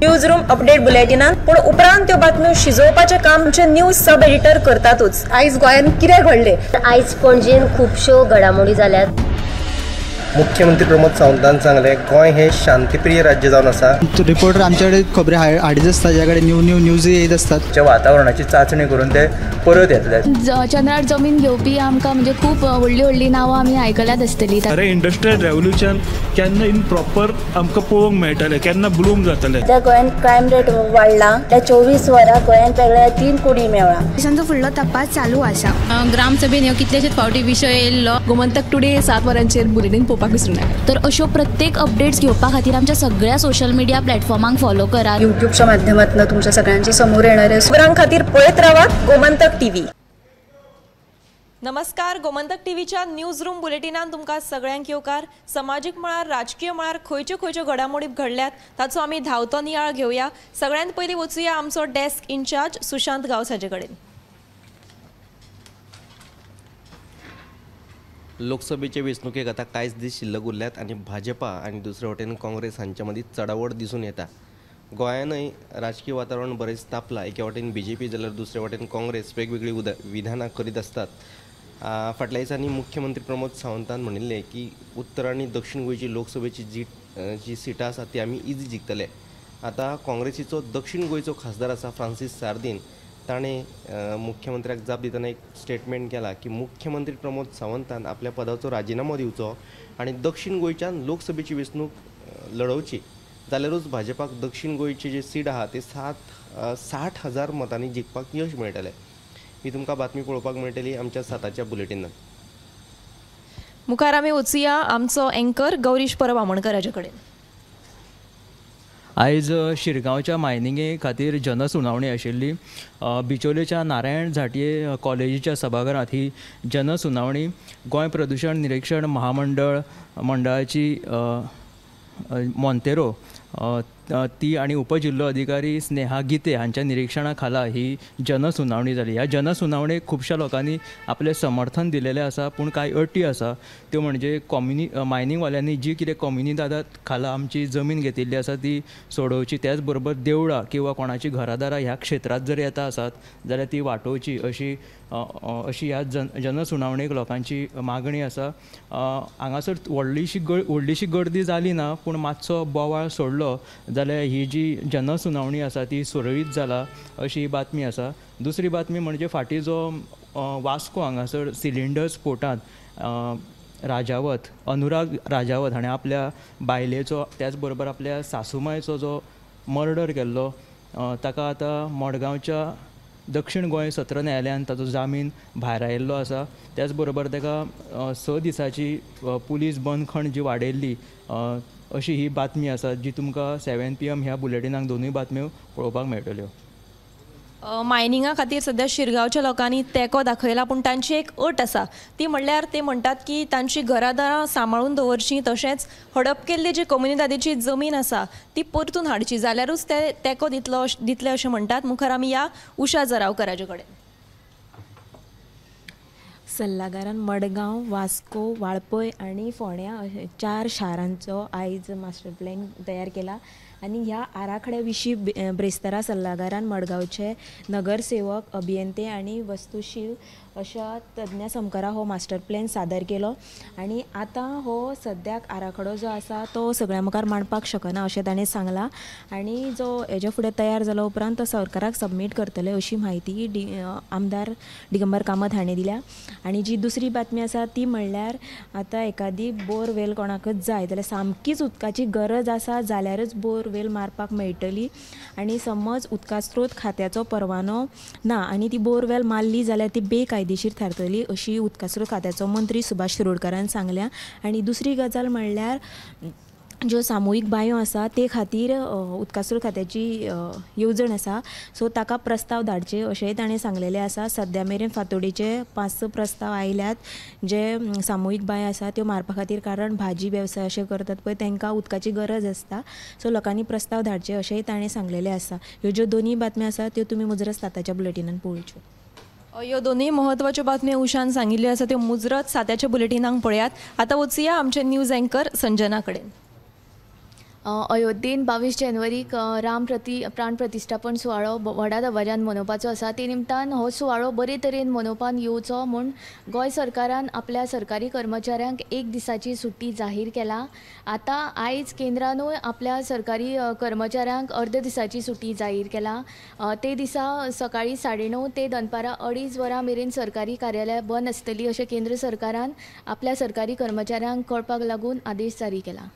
News room update बुलेटिनान, पूण उपरांत त्यो बातम्यो शिजोवपाचें काम आमचे न्यूज सब एडिटर करतातूच. आयज गोंयांत कितें घडलें, आयज पणजेन खुबश्यो घडामोडी जाल्यात. मुख्यमंत्री प्रमोद सावंतान सांगलें, गोंय हें शांतीप्रिय राज्य जावन आसा. रिपोर्टर आमचे कडेन खबरी हाडीत आसता, ज्या कडेन न्यू न्यू न्यूज येत आसतात. वातावरणाची चांचणी करून ते परत येतले. चंद्रार जमीन घेवपी आमकां म्हणजे खूब व्हडली व्हडली नांवां आमी आयकल्यात आसतली. अरे इंडस्ट्रियल रेव्होल्युशन केन्ना इन प्रॉपर आमकां पळोवंक मेळटलें, केन्ना ब्लूम जातलें. त्या गोंयांत क्रायम रेट वाडला, त्या 24 वरां गोंयांत वेगळ्या 3 कोटी मेळ्ळा. पोलिसांचो फुडलो तपास चालू आसा. ग्रामसभेन ह्यो कितलेशेच फावटी विशय येयल्लो. गोमंतक टुडे 7 वरांचेर बुलेटीन पळोवपाक विसरूं नाका. तर अश्यो प्रत्येक अपडेट्स घेवपा खातीर आमच्या सगळ्या सोशल मिडिया प्लॅटफॉर्मांक फॉलो करात. युट्यूबच्या माध्यमातून तुमच्या सगळ्यांच्या समोर येणारे खबरां खातीर पळयत रावात गोमंतक टीव्ही. नमस्कार, गोमंतक टीव्हीच्या न्यूज रूम बुलेटिनान तुमकां सगळ्यांक येवकार. समाजीक मळार, राजकीय मळार खंयच्यो खंयच्यो घडामोडी घडल्यात ताचो आमी धांवतो नियाळ घेवया. सगळ्यांत पयलीं वचुया आमचो डेस्क इन्चार्ज सुशांत गांवस हाजे कडेन. लोकसभेचे वेंचणुकेक आतां कांयच दीस शिल्लक उरल्यात आनी भाजपा आनी दुसरे वटेन काँग्रेस हांचे मदीं चडावड दिसून येता. गोंयांतय राजकीय वातावरण बरेंच तापलां. एके वटेन बीजेपी जाल्यार दुसरे वटेन काँग्रेस वेगवेगळीं विधानां करीत आसतात. फाटल्या दिसांनी मुख्यमंत्री प्रमोद सावंतान म्हणिल्लें की उत्तर आनी दक्षिण गोंयची लोकसभेची जी सिटां आसा ती आमी इजी जिखतले. आतां काँग्रेसीचो दक्षिण गोंयचो खासदार आसा फ्रांसीस सार्दीन, ताणें मुख्यमंत्र्याक जाप दितना एक स्टेटमेंट केला की मुख्यमंत्री प्रमोद सावंतान आपल्या पदाचो राजिनामो दिवचो आनी दक्षिण गोंयच्यान लोकसभेची वेंचणूक लडोवची, जाल्यारूच भाजपाक दक्षिण गोंयची जी सीट आहा ते 60,000 मतांनी जिखपाक यश मेळटलें. ही तुमकां बातमी पळोवपाक मेळटली आमच्या 7च्या बुलेटिनान. मुखार आमी वचुया आमचो एंकर गौरीश परब आमोणकर हाजे कडेन. आयज शिरगांवच्या मायनिंगे खातीर जनसुनावणी आशिल्ली. बिचोलेच्या नारायण झांटये कॉलेजीच्या सभाघरांत ही जनसुनावणी गोंय प्रदूशण निरीक्षण महामंडळ मंडळाची मोंतेरो ती आनी उपजिल्लो अधिकारी स्नेहा गीते हांच्या निरीक्षणा खाला ही जनसुनावणी जाली. ह्या जनसुनावणेक खुबश्या लोकांनी आपलें समर्थन दिलेलें आसा, पूण कांय अटी आसा त्यो म्हणजे मायनिंगवाल्यांनी जी कितें कम्युनिदादा खाला आमची जमीन घेतिल्ली आसा ती सोडोवची, त्याच बरोबर देवळां किंवा कोणाची घरादारां ह्या क्षेत्रांत जर येता आसात जाल्यार ती वाटोवची अशी अशी ह्या जनसुनावणेक लोकांची मागणी आसा. हांगासर व्हडलीशी गर्दी जाली ना, पूण मातसो बोवाळ सोडलो जाल्यार ही जी जनसुनावणी आसा ती सुरळीत जाला अशी ही बातमी आसा. दुसरी बातमी म्हणजे फाटीं जो वास्को हांगासर सिलिंडर स्फोटांत राजावत, अनुराग राजावत हाणें आपल्या बायलेचो त्याच बरोबर आपल्या सासूमायचो जो मर्डर केल्लो ताका आतां मडगांवच्या दक्षिण गोंय सत्र न्यायालयान ताचो जामीन भायरायिल्लो आसा. त्याच बरोबर ताका 6 दिसांची पुलीस बंदखण जी वाडयल्ली अशी ही बातमी आसा जी तुमकां 7 PM ह्या बुलेटिनाक दोनूय बातम्यो पळोवपाक मेळटल्यो. मायनिंगा खातीर सद्या शिरगांवच्या लोकांनी तेंको दाखयला, पूण तांची एक अट आसा ती म्हणल्यार ते म्हणटात की तांची घरादारां सांबाळून दवरची, तशेंच हडप केल्ली जी कोमुनिदादीची जमीन आसा ती परतून हाडची, जाल्यारूच ते तेंको दितले अशें म्हणटात. मुखार आमी या उषा जरावकराचे कडेन. सल्लागारान मडगांव, वास्को, वाळपय आनी फोंड्या 4 शारांचो आयज मास्टर प्लॅन तयार केला आनी ह्या आराखड्या विशीं ब्रेस्तारा सल्लागारान मडगांवचे नगरसेवक, अभियंते आनी वस्तुशील अशा तज्ञा समकारा हो मास्टर प्लॅन सादर केलो आनी आतां हो सद्याक आराखडो जो आसा तो सगळ्यां मुखार मांडपाक शकना अशें ताणें सांगलां आनी जो हेज्या फुडें तयार जालो उपरांत तो सरकाराक सबमीट करतले अशी म्हायती आमदार दिगंबर कामत हाणें दिल्या. आनी जी दुसरी बातमी आसा ती म्हणल्यार आतां एकादी बोरवेल कोणाकच जाय जाल्यार सामकीच उदकाची गरज आसा जाल्यारच बोरवेल मारपाक मेळटली आनी समज उदका स्रोत खात्याचो परवानो ना आनी ती बोरवेल मारली जाल्यार ती बेकायदेशीर थारतली अशी उदका स्रोत खात्याचो मंत्री सुभाष शिरोडकारान सांगल्या. आनी दुसरी गजाल म्हणल्यार ज्यो सामुहीक बांयो आसा ते खातीर उदका स्रोत खात्याची येवजण आसा, सो ताका प्रस्ताव धाडचे अशेंय ताणें सांगलेलें आसा. सद्या मेरेन फातोडेचे 5-6 प्रस्ताव आयल्यात जे सामुहीक बांयो आसा त्यो मारपा खातीर, कारण भाजी वेवसाय अशें करतात पळय तांकां उदकाची गरज आसता, सो लोकांनी प्रस्ताव धाडचे अशेंय ताणें सांगलेलें आसा. ह्यो ज्यो दोनूय बातम्यो आसा त्यो तुमी मुजरत 7च्या बुलेटिनान पळोवच्यो. ह्यो दोनूय म्हत्वाच्यो बातम्यो उषान सांगिल्ल्यो आसा त्यो मुजरत 7च्या बुलेटिनाक पळयात. आतां वचुया आमचे न्यूज एंकर संजना कडेन. अयोध्येन 22 जानेवारीक राम प्राण प्रतिष्ठापन सुवाळो व्हडा दबाज्यान मनोवपाचो आसा. ते निमतान हो सुवाळो बरे तरेन मनोवपाक येवचो म्हूण गोंय सरकारान आपल्या सरकारी कर्मचाऱ्यांक एक दिसाची सुटी जाहीर केला. आतां आयज केंद्रानूय आपल्या सरकारी कर्मचाऱ्यांक अर्द दिसाची सुटी जाहीर केला. ते दिसा सकाळी 9:30 ते दनपारां 2:30 वरां मेरेन सरकारी कार्यालयां बंद आसतली अशें केंद्र सरकारान आपल्या सरकारी कर्मचाऱ्यांक कळपाक लागून आदेश जारी केला.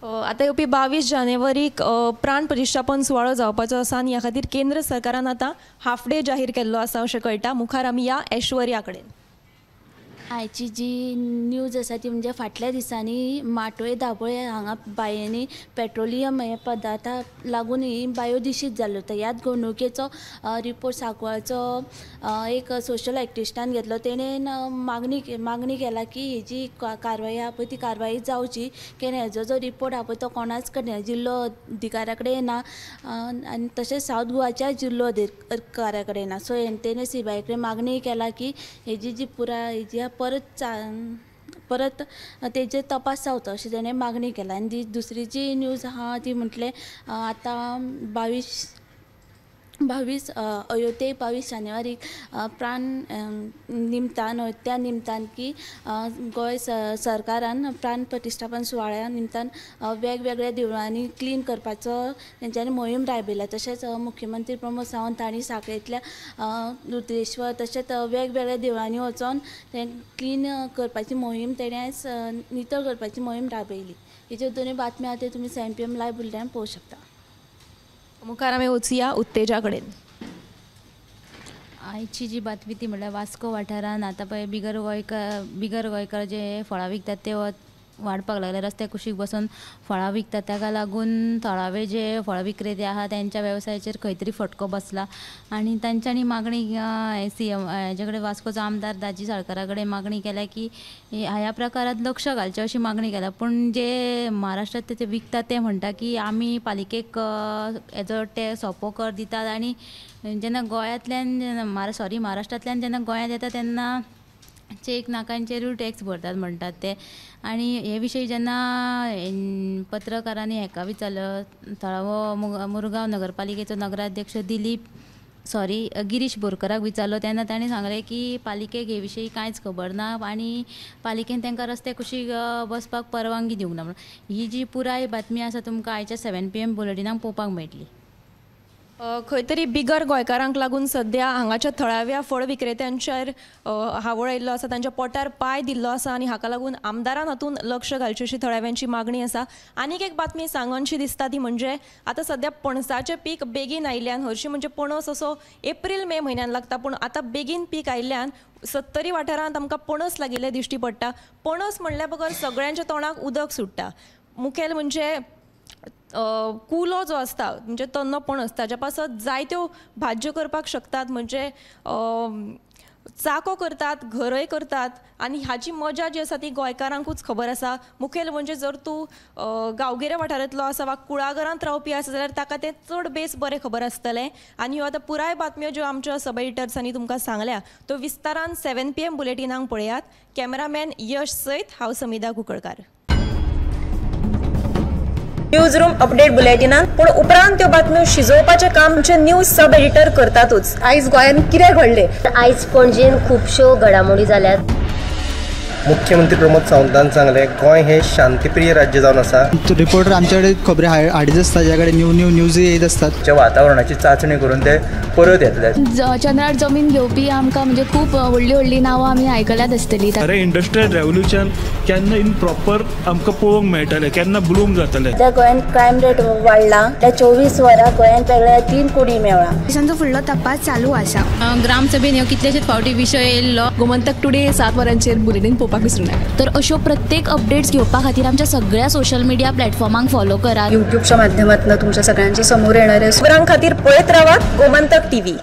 आतां येवपी 22 जानेवारीक प्राण प्रतिष्ठापन सुवाळो जावपाचो आसा आनी ह्या खातीर केंद्र सरकारान आतां हाफ डे जाहीर केल्लो आसा अशें कळटा. मुखार आमी या ऐश्वर्या कडेन. आयची जी न्यूज आसा ती म्हणजे फाटल्या दिसांनी माटोळे दाबोळे हांगा बांयांनी पेट्रोलियम हे पदार्थाक लागून ही बांयो दुशीत जाल्यो. तर ह्याच घडणुकेचो रिपोर्ट सांकवाळचो एक सोशल एक्टिविस्टान घेतलो. तेणेन मागणी केला की ही जी कारवाई आहा पळय ती कारवाई जावची, कित्याक हेजो जो रिपोर्ट आहा पळय तो कोणाच कडेन जिल्लो अधिकाऱ्या कडेन ना आनी तशेंच सावथ गोवाच्या जिल्लो अधिकाऱ्या कडेन ना. सो तेणें सीबीआय कडेन मागणी केला की हेजी जी पुराय हेजी परत तेजेर तपास जावचो अशें तेणें मागणी केला. आनी दुसरी जी न्यूज आहा ती म्हटलें आतां 22 अयोध्येक 22 जानेवारीक प्राण निमतान त्या निमतान की गोंय सरकारान प्राण प्रतिष्ठापन सुवाळ्या निमतान वेगवेगळ्या देवळांनी क्लीन करपाचो तेंच्यांनी मोहीम राबयला. तशेंच मुख्यमंत्री प्रमोद सावंत हांणी सांखळेंतल्या रुद्रेश्वर तशेंच वेगवेगळ्या देवळांनी वचोन तें क्लीन करपाची मोहीम तेणें आयज नितळ करपाची मोहीम राबयली. हेच्यो दोनूय बातम्यो आहा त्यो तुमी 7 PM live बुलेटिनान पळोवंक शकता. मुखार आमी वचुया उत्तेजा कडेन. आयची जी बातमी ती म्हणल्यार वास्को वाठारान आतां पळय बिगर गोंयकार जे फळां विकतात ते वाडपाक लागले. रस्त्या कुशीक बसून फळां विकतात, ताका लागून थळावे जे फळ विक्रेते आहा त्यांच्या वेवसायाचेर खंय तरी फटको बसला आनी तांच्यांनी मागणी सीएम हेजे कडेन वास्कोचो आमदार दाजी साळकारा कडेन मागणी केल्या की ह्या प्रकारांत लक्ष घालचें अशी मागणी केल्या. पूण जे महाराष्ट्रांत ते विकतात ते म्हणटा की आमी पालिकेक हेजो ते सोंपो कर दितात आनी जेन्ना गोंयांतल्यान महाराष्ट्रांतल्यान जेन्ना गोंयांत येता तेन्ना चेक नाकांचेरूय टॅक्स भरतात म्हणटात ते. आनी हे विशयी जेन्ना पत्रकारांनी हेका विचारलो थळावो मुरगांव नगरपालिकेचो नगराध्यक्ष गिरीश बोरकराक विचारलो तेन्ना ताणें सांगलें की पालिकेक हे विशयी कांयच खबर ना आनी पालिकेन तांकां रस्त्या कुशीक बसपाक परवानगी दिवंक ना म्हणून. ही जी पुराय बातमी आसा तुमकां आयच्या 7 PM बुलेटिनाक पळोवपाक मेळटली. खंय तरी बिगर गोंयकारांक लागून सद्या हांगाच्या थळाव्या फळ विक्रेत्यांचेर हावळ आयिल्लो आसा, तांच्या पोटार पांय दिल्लो आसा आनी हाका लागून आमदारान हातूंत लक्ष घालचें अशी थळाव्यांची मागणी आसा. आनीक एक बातमी सांगनशी दिसता ती म्हणजे आतां सद्या पणसाचें पीक बेगीन आयिल्ल्यान, हरशीं म्हणजे पणस असो एप्रील मे म्हयन्यान लागता, पूण आतां बेगीन पीक आयिल्ल्यान सत्तरी वाठारांत आमकां पणस लागिल्ले दिश्टी पडटा. पणस म्हणल्या बगर सगळ्यांच्या तोंडाक उदक सुट्टा. मुखेल म्हणजे कुलो जो आसता म्हणजे तन्नो पणस ताच्या पासत जायत्यो भाज्यो करपाक शकतात, म्हणजे चाको करतात, घरय करतात आनी हाची मजा जी आसा ती गोंयकारांकूच खबर आसा. मुखेल म्हणजे जर तूं गांवगिऱ्या वाठारांतलो आसा वा कुळागरांत रावपी आसा जाल्यार ताका तें चड बेस बरें खबर आसतलें. आनी ह्यो आतां पुराय बातम्यो ज्यो आमच्या सब एडिटर्सांनी तुमकां सांगल्या त्यो विस्तारान 7 PM बुलेटिनांक पळयात. कॅमेरामॅन यश सयत हांव समिधा कुंकळकार. न्यूज रूम अपडेट बुलेटिनान पूण उपरांत त्यो बातम्यो शिजोवपाचें काम आमचे न्यूज सब एडिटर करतातूच. आयज गोंयांत कितें घडलें? आयज पणजेन खुबश्यो घडामोडी जाल्यात. मुख्यमंत्री प्रमोद सावंतान सांगलें गोंय हे शांतीप्रिय राज्य जावन आसा. रिपोर्टर आमचे कडेन खबरी हाडीत आसता, ज्या कडेन न्यू न्यू न्यूज येत आसतात. वातावरणाची चांचणी करून ते परत येतले. चंद्रार जमीन घेवपी आमकां म्हणजे खूब व्हडली व्हडली नांवां आमी आयकल्यात आसतली. अरे इंडस्ट्रियल रेव्होल्युशन केन्ना इन प्रॉपर आमकां पळोवंक मेळटलें, केन्ना ब्लूम जातलें. सध्या गोंयांत क्रायम रेट वाडला. त्या 24 वरां गोंयांत वेगळ्या 3 कोटी मेळ्ळा. पोलिसांचो फुडलो तपास चालू आसा. ग्रामसभेन ह्यो कितलेशेच फावटी विशय येयल्लो. गोमंतक टुडे 7 वरांचेर बुलेटीन पळोवपाक विसरूं नाका. तर अश्यो प्रत्येक अपडेट्स घेवपा खातीर आमच्या सगळ्या सोशल मिडिया प्लॅटफॉर्मांक फॉलो करात. युट्यूबच्या माध्यमातून तुमच्या सगळ्यांच्या समोर येणाऱ्या खबरां खातीर पळयत रावात गोमंतक टीव्ही.